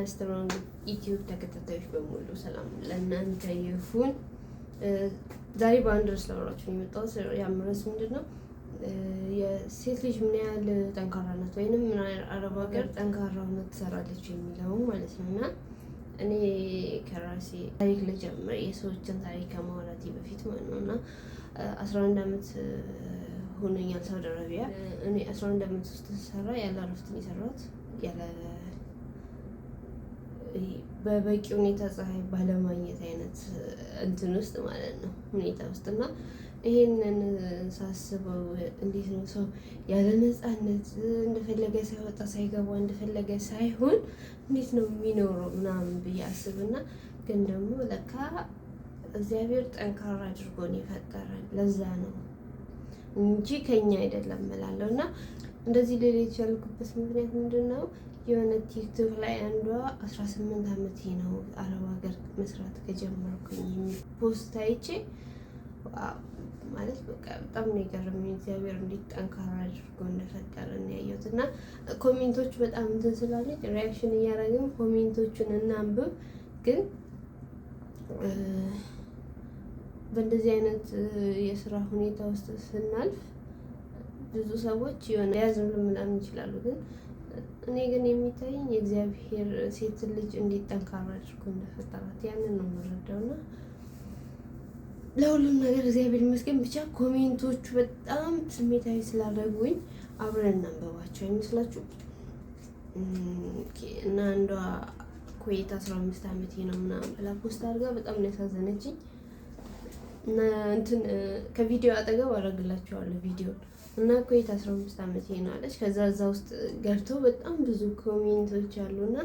ስትሮንግ ዩቲዩብ ተከታታዮች በሙሉ ሰላም ለእናንተ ይሁን። ዛሬ በአንድ ርዕስ ላወራችሁ ነው የመጣሁት። ያም ርዕስ ምንድን ነው? የሴት ልጅ ምን ያህል ጠንካራ ናት ወይንም ምን ያህል አረብ ሀገር ጠንካራ ሆና ትሰራለች የሚለው ማለት ነው። እና እኔ ከራሴ ታሪክ ልጀምር፣ የሰዎችን ታሪክ ከማውራቴ በፊት ማለት ነው። እና 11 ዓመት ሆኖኛል ሳውዲ አረቢያ። እኔ 11 ዓመት ውስጥ ስሰራ ያለ እረፍት ነው የሰራሁት፣ ያለ በበቂ ሁኔታ ፀሐይ ባለማግኘት አይነት እንትን ውስጥ ማለት ነው ሁኔታ ውስጥ። እና ይሄንን ሳስበው እንዴት ነው ሰው ያለ ነፃነት እንደፈለገ ሳይወጣ ሳይገባ እንደፈለገ ሳይሆን እንዴት ነው የሚኖረው ምናምን ብዬ አስብና፣ ግን ደግሞ ለካ እግዚአብሔር ጠንካራ አድርጎ ነው የፈጠረን፣ ለዛ ነው እንጂ ከኛ አይደለም እላለሁ። እና እንደዚህ ልል የቻልኩበት ምክንያት ምንድን ነው? የሆነ ቲክቶክ ላይ አንዷ 18 ዓመቴ ነው አረብ ሀገር መስራት ከጀመርኩኝ የሚል post አይቼ ማለት በቃ በጣም ነው የገረመኝ። እግዚአብሔር እንዴት ጠንካራ አድርጎ እንደፈጠረን ያየሁት። እና comment ኦቹ በጣም እንትን ስላለች reaction እያደረግን comment ኦቹን እናንብብ። ግን በእንደዚህ አይነት የስራ ሁኔታ ውስጥ ስናልፍ ብዙ ሰዎች የሆነ ሊያዝኑ ምናምን ይችላሉ። ግን እኔ ግን የሚታየኝ የእግዚአብሔር ሴት ልጅ እንዴት ጠንካራ አድርጎ እንደፈጠራት ያንን ነው የምረዳው። እና ለሁሉም ነገር እግዚአብሔር ይመስገን። ብቻ comment ኦቹ በጣም ስሜታዊ ስላደረጉኝ አብረን እናንበባቸው አይመስላችሁ? እና አንዷ ኩዌት 15 ዓመቴ ነው ምናምን ብላ post አድርጋ በጣም ነው ያሳዘነችኝ። እና እንትን ከቪዲዮ አጠገብ አደርግላችኋለሁ ቪዲዮ። እና ኩዌት 15 ዓመቴ ነው አለች። ከዛ እዛ ውስጥ ገብተው በጣም ብዙ comment ኦች አሉና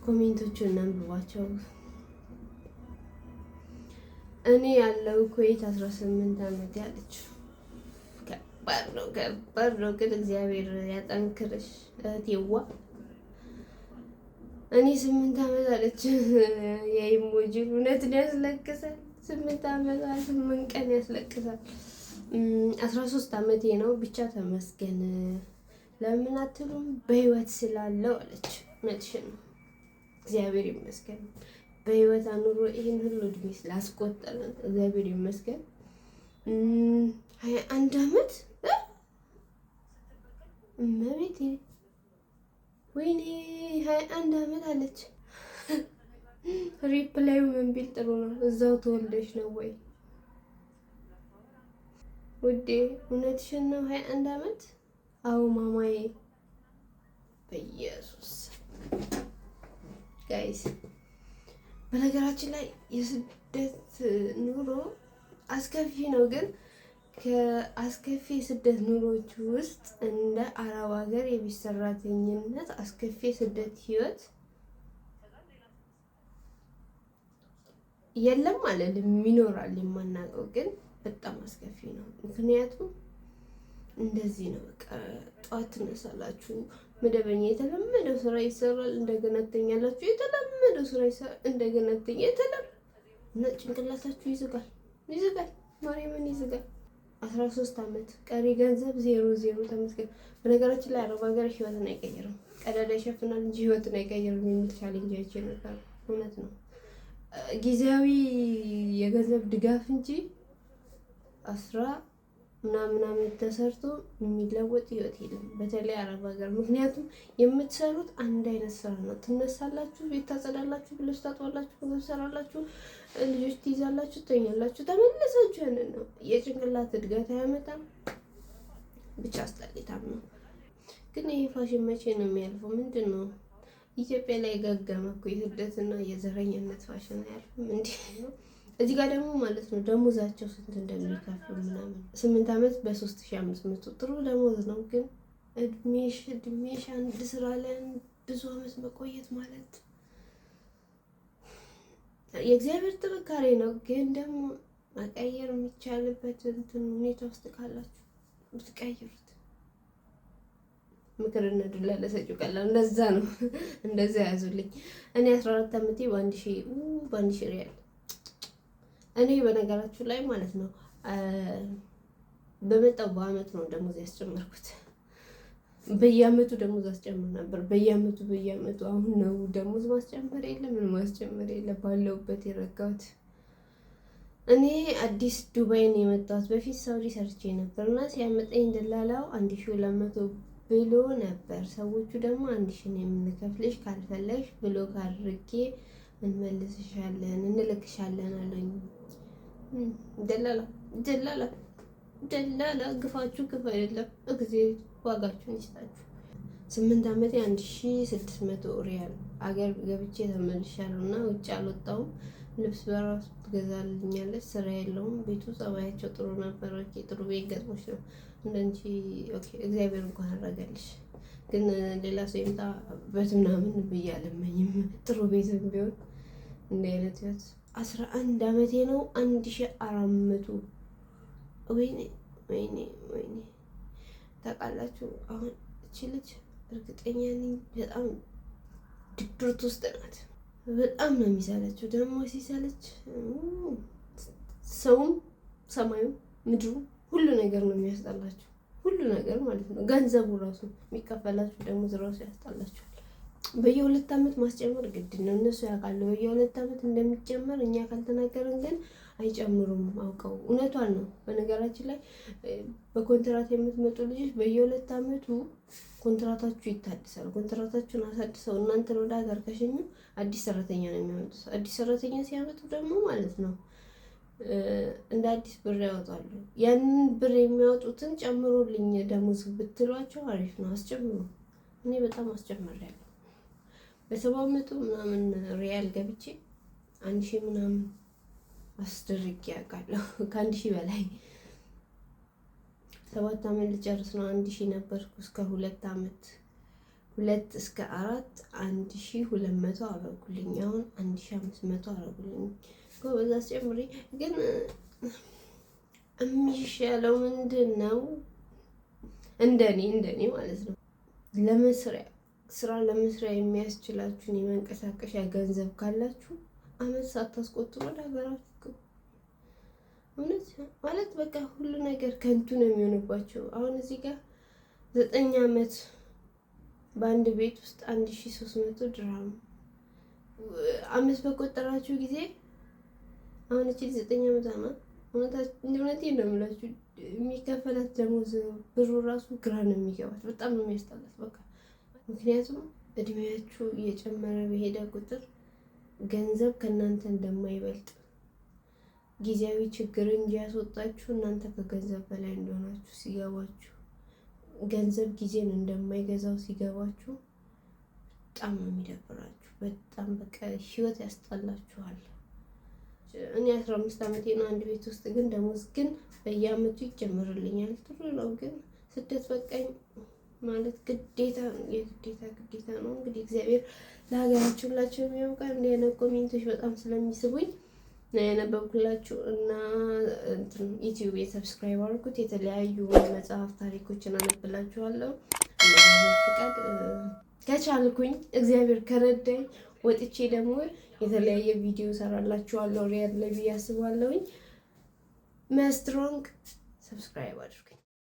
comment ኦቹን እናንብባቸው። እኔ ያለው ኩዌት 18 ዓመቴ አለች። ከባድ ነው፣ ከባድ ነው። ግን እግዚአብሔር ያጠንክርሽ እህቴዋ። እኔ 8 ዓመት አለች። የ emoji እውነትን ያስለቅሳል። 8 ዓመት 8 ቀን ያስለቅሳል። 13 ዓመቴ ነው፣ ብቻ ተመስገን። ለምን አትሉም? በህይወት ስላለው አለች። እውነትሽን ነው። እግዚአብሔር ይመስገን በህይወት አኑሮ ይህን ሁሉ እድሜ ስላስቆጠረን እግዚአብሔር ይመስገን። 21 ዓመት፣ እመቤቴ፣ ወይኔ፣ 21 ዓመት አለች። Reply ኡ ምን ቢል ጥሩ ነው? እዛው ተወልደሽ ነው ወይ ውዴ? እውነትሽን ነው። 21 ዓመት፣ አዎ ማማዬ። በኢየሱስ guys፣ በነገራችን ላይ የስደት ኑሮ አስከፊ ነው። ግን ከአስከፊ የስደት ኑሮች ውስጥ እንደ አረብ ሀገር የቤት ሰራተኝነት አስከፊ የስደት ህይወት የለም አልልም፣ ይኖራል የማናውቀው፣ ግን በጣም አስከፊ ነው። ምክንያቱም እንደዚህ ነው በቃ፣ ጠዋት ትነሳላችሁ፣ መደበኛ የተለመደው ስራ ይሰራል፣ እንደገና ትተኛላችሁ፣ የተለመደው ስራ ይሰራል፣ እንደገና ትተኛ የተለመደ እና ጭንቅላታችሁ ይዝጋል፣ ይዝጋል፣ ማርያምን ይዝጋል። 13 ዓመት፣ ቀሪ ገንዘብ ዜሮ ዜሮ፣ ተመስገን። በነገራችን ላይ አረብ ሀገር ህይወትን አይቀይርም፣ ቀዳዳ ይሸፍናል እንጂ ህይወትን አይቀይርም የሚል challenge አይቼ ነበር። እውነት ነው። ጊዜያዊ የገንዘብ ድጋፍ እንጂ አስራ ምናምን ዓመት ተሰርቶ የሚለወጥ ህይወት የለም። በተለይ አረብ ሀገር። ምክንያቱም የምትሰሩት አንድ አይነት ስራ ነው። ትነሳላችሁ፣ ቤት ታጸዳላችሁ፣ ልብስ ታጥባላችሁ፣ ምግብ ትሰራላችሁ፣ ልጆች ትይዛላችሁ፣ ትተኛላችሁ፣ ተመለሳችሁ ያንን ነው። የጭንቅላት እድገት አያመጣም። ብቻ አስጠሊታም ነው። ግን ይሄ ፋሽን መቼ ነው የሚያልፈው? ምንድን ነው? ኢትዮጵያ ላይ ገገመ እኮ፣ የስደትና የዘረኝነት ፋሽን አያልፍም እንዲህ። እዚህ ጋር ደግሞ ማለት ነው ደሞዛቸው ስንት እንደሚከፍሉ ምናምን፣ 8 ዓመት በ3500 ጥሩ ደሞዝ ነው። ግን እድሜሽ እድሜሽ አንድ ስራ ላይ ብዙ አመት መቆየት ማለት የእግዚአብሔር ጥንካሬ ነው። ግን ደግሞ መቀየር የሚቻልበት እንትን ሁኔታ ውስጥ ካላችሁ ብትቀይሩት፣ ምክርና ዱላ ለሰጪው ቀላል። እንደዛ ነው። እንደዛ ያዙልኝ። እኔ 14 ዓመቴ በ1000 ሪያል። እኔ በነገራችሁ ላይ ማለት ነው በመጣው በአመት ነው ደሞዝ ያስጨመርኩት። በየአመቱ ደሞዝ አስጨምር ነበር። በየአመቱ በየአመቱ። አሁን ነው ደሞዝ ማስጨመር የለ፣ ምን ማስጨመር የለ፣ ባለውበት የረጋሁት። እኔ አዲስ ዱባይ ነው የመጣሁት። በፊት ሳውዲ ሰርቼ ነበር እና ሲያመጣኝ ደላላው 1200 ብሎ ነበር። ሰዎቹ ደግሞ 1000 ነው የምንከፍልሽ፣ ካልፈለግሽ block አድርጌ እንመልስሻለን፣ እንልክሻለን አለኝ። ደላላ፣ ደላላ፣ ደላላ፣ ግፋችሁ ግፍ አይደለም፣ እግዚአብሔር ዋጋችሁን ይስጣችሁ። 8 ዓመቴ 1600 ሪያል። አገር ገብቼ ተመልሻለሁ እና ውጭ አልወጣሁም። ልብስ በራሱ ትገዛልኛለች። ስራ የለውም። ቤቱ ጸባያቸው ጥሩ ነበር። Okay፣ ጥሩ ቤት ገጥሞች ነው እንደንቺ። Okay፣ እግዚአብሔር እንኳን አደረገልሽ። ግን ሌላ ሰው ይምጣበት ምናምን ብዬ አልመኝም። ጥሩ ቤትም ቢሆን እንዲህ አይነት ህይወት። 11 ዓመቴ ነው። 1400። ወይኔ፣ ወይኔ፣ ወይኔ። ታውቃላችሁ፣ አሁን እቺ ልጅ እርግጠኛ ነኝ በጣም ድብርት ውስጥ ናት። በጣም ነው የሚሰለችው። ደግሞ ሲሰለች ሰውም፣ ሰማዩ፣ ምድሩ፣ ሁሉ ነገር ነው የሚያስጠላችሁ። ሁሉ ነገር ማለት ነው። ገንዘቡ ራሱ፣ የሚከፈላችሁ ደሞዝ ራሱ ያስጠላችኋል። በየ2 ዓመት ማስጨመር ግድ ነው። እነሱ ያውቃሉ በየ2 ዓመት እንደሚጨመር። እኛ ካልተናገርን ግን አይጨምሩም አውቀው። እውነቷን ነው። በነገራችን ላይ በኮንትራት የምትመጡ ልጆች በየ2 ዓመቱ ኮንትራታችሁ ይታድሳል። ኮንትራታችሁን አሳድሰው እናንተን ወደ ሀገር ከሸኙ አዲስ ሰራተኛ ነው የሚያመጡት። አዲስ ሰራተኛ ሲያመጡ ደግሞ ማለት ነው እንደ አዲስ ብር ያወጣሉ። ያንን ብር የሚያወጡትን ጨምሮልኝ ደሞዝ ብትሏቸው አሪፍ ነው። አስጨምሩ። እኔ በጣም አስጨምሬያለሁ። በ700 ምናምን ሪያል ገብቼ 1000 ምናምን አስደርጌ ያውቃለሁ። ከ1000 በላይ። 7 አመት ልጨርስ ነው። 1000 ነበርኩ እስከ 2 አመት፣ 2 እስከ 4 1200 አረጉልኝ። አሁን 1500 አረጉልኝ። ጎበዝ፣ አስጨምሪ። ግን የሚሻለው ምንድን ነው? እንደኔ እንደኔ ማለት ነው፣ ለመስሪያ ስራ ለመስሪያ የሚያስችላችሁን የመንቀሳቀሻ ገንዘብ ካላችሁ አመት ሳታስቆጥሩ ወደ ሀገራችሁ ግቡ። እውነት ማለት በቃ ሁሉ ነገር ከንቱ ነው የሚሆንባቸው። አሁን እዚህ ጋር 9 አመት በአንድ ቤት ውስጥ 1300 ድርሃም፣ አመት በቆጠራችሁ ጊዜ፣ አሁን እቺ 9 አመት ናት። እውነቴን ነው የምላችሁ፣ የሚከፈላት ደሞዝ ብሩ ራሱ ግራ ነው የሚገባት። በጣም ነው የሚያስጠላት። በቃ ምክንያቱም እድሜያችሁ እየጨመረ በሄደ ቁጥር ገንዘብ ከእናንተ እንደማይበልጥ፣ ጊዜያዊ ችግር እንጂ ያስወጣችሁ እናንተ ከገንዘብ በላይ እንደሆናችሁ ሲገባችሁ፣ ገንዘብ ጊዜን እንደማይገዛው ሲገባችሁ በጣም ነው የሚደብራችሁ። በጣም በቃ ህይወት ያስጠላችኋል። እኔ 15 ዓመቴ ነው አንድ ቤት ውስጥ፣ ግን ደሞዝ ግን በየአመቱ ይጨምርልኛል። ጥሩ ነው፣ ግን ስደት በቃኝ ማለት ግዴታ ነው፣ የግዴታ ግዴታ ነው። እንግዲህ እግዚአብሔር ለሀገራችን ሁላችንም ያብቃን። እንዲህ አይነት comment ኦች በጣም ስለሚስቡኝ ነው ያነበብኩላችሁ እና YouTube subscribe አድርጉት። የተለያዩ መጽሐፍ ታሪኮችን አነብላችኋለሁ። ፍቃድ ከቻልኩኝ፣ እግዚአብሔር ከረዳኝ ወጥቼ ደግሞ የተለያየ ቪዲዮ ሰራላችኋለሁ ሪያድ ላይ ብዬ አስባለሁኝ። መስትሮንግ subscribe አድርጉኝ።